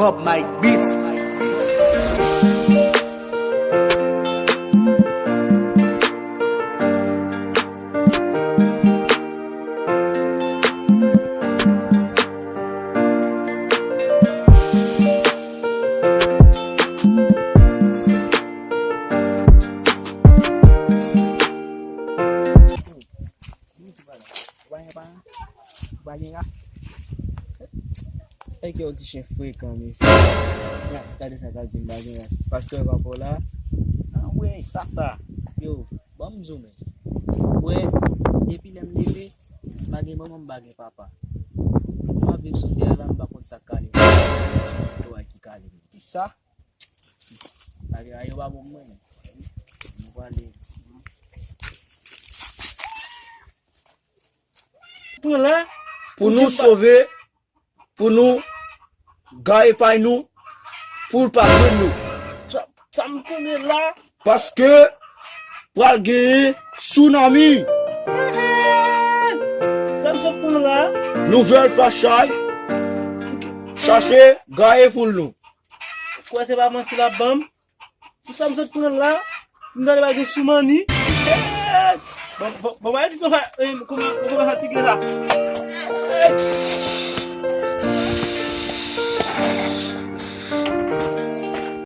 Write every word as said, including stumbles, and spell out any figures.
Up Mike Beats. Ou pa gen pa, ou pa gen ras. Èske yon ti chen frekan, mesye? Gade sa k ap di m pa gen ras. Pastè papa w la. Anmwey, sa sa. Yo, ban m di w, men. Wè, depi lè m leve, m pa gen manman, m pa gen papa. M ap viv sou tè a la, m pa konn sa k kale m. Se pito a ki kale m. Kisa? Bagay yo pa bon pou mwen, non. Nou prale. Pran la, pou nou sove, pou nou gaye pay nou, pou l pa jwenn nou. Sa, sa m konnen la. Paske pral genyen tsunami. Sa m sot pran la. Nouvèl pa chay. Chache gaye poul nou. Kwè se pa manti l ap ban m. Pou sa m sot pran la, m tande pa gen tsunami. Bon, bon, bon, mwen di nou fè, eh, kòman, kòman fatige la.